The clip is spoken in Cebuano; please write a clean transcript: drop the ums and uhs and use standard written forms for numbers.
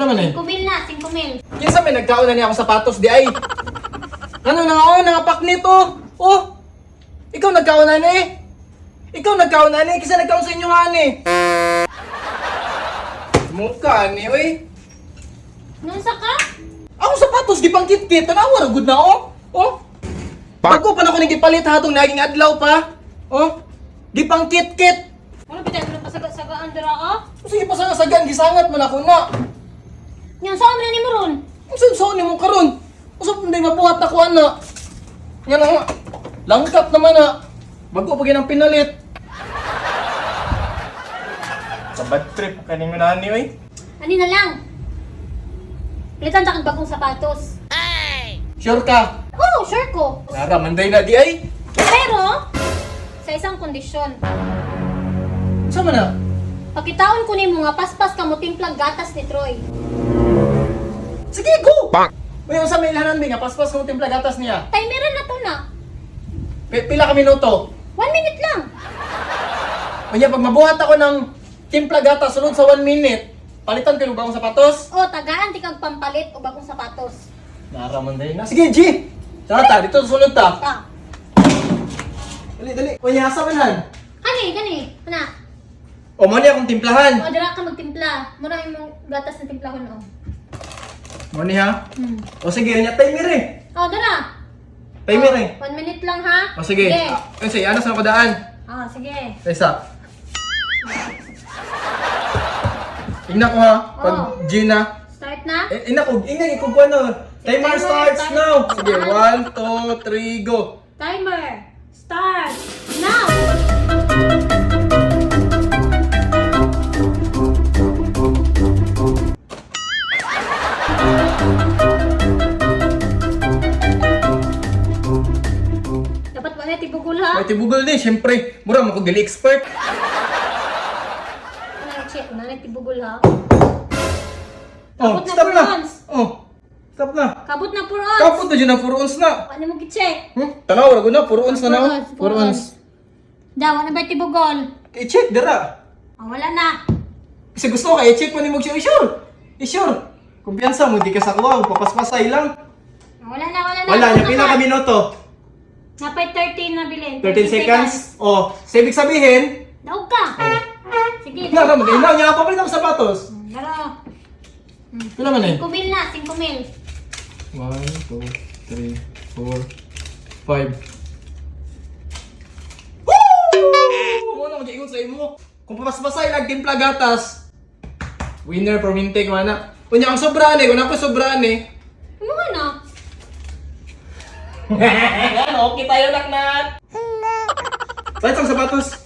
Pila man eh? 5 mil na, 5 mil. Kinsa may nagkaon na niya akong sapatos di ay? Ano na oh, nangapak nito? Oh! Ikaw nagkaon na ni eh. Ikaw nagkaon na ni, kinsa nagkaon sa inyo nga ni? Mukha ni oy. Nunsa ka? Akong sapatos gipang kit-kit, tanawa ra gud na oh. Oh. Bago pa na ko ning gipalit hatong naging adlaw pa. Oh. Gipang kit-kit. Wala bitay mo pasaga-sagaan dira ah. Sige pa sa sagan gisangat man ako na. Nya saan man na nimo ron? Unsa sa nimo karon? Unsa pa may mabuhat ako ana? Nga na nga. Langkap naman na. Bago pa ginang pinalit. Sa bad trip kaning nani oy. Ani na lang. Palitan ta kag bagong sapatos. Sure ka? Oh, sure ko. Nara manday na di ay. Pero sa isang kondisyon. Unsa man na? Pakitaon ko nimo nga paspas ka mo timplag gatas ni Troy. Sige go. Uy, unsa may ilhanan bi nga paspas kung timpla gatas niya. Timeran na to na. Pila ka minuto? 1 minute lang. Unya pag mabuhat ako ng timpla gatas sulod sa 1 minute, palitan ko yung bagong sapatos. O, tagaan ti kag pampalit o bagong sapatos. Nara manday na. Sige, G. Tara ta, dito sulod ta. Ta. Dali, dali. Unya asa man han? Kani, kani. Ana. O mo niya akong timplahan. O, dira ka magtimpla. Mura imong gatas na timplahon o. Mo ni ha? Hmm. O sige, unya timer eh. O, dira. Timer O, eh. 1 minute lang ha. O sige. Sige. Ah, sige, ano sa ako daan? Ah, sige. Isa. Ingna ko ha, pag Oh. G na. Start na. Eh, ingna ko, ingna ko kung ano. Timer Timer starts start. now. Sige, 1, 2, 3, go. Timer. Start. Now. Dapat wala tibugol ha. May tibugol din, syempre. Mura mo ko dili expert. Wala check, wala tibugol ha. Oh, Kabot na stop na. 4 ons. Oh, stop na. Kabot na 4 ons. Kapot na dyan ang 4 ons na. Ano mo gi-check? Tanaw, ra na, 4 ons na na. 4 ons. Da, wala ba tibugol? I-check, dira. Ah, wala na. Kasi gusto ko, i-check mo ni mo siya. I-sure. I-sure. Kumpiyansa mo, di ka sa kuwa. Papaspasay lang. Ah, wala na, wala na. Wala, Ano niya pila ka? ka minuto. Napay 13 na bilin. 13 seconds. Oh, so ibig sabihin, Daog ka. Sige, na daog ka, ka. na niya papalit ako sapatos. Dara. Pila man eh? 5 mil na, 5 mil. 1, 2, 3, 4, 5. Woo! Mo na mag-ingon sa imo. Kung papaspasay lang timpla gatas. Winner for Mintake mana. Unya ang sobraan eh, kung ako sobraan eh. Ano nga na? Okay tayo naknak. Palit ang sapatos.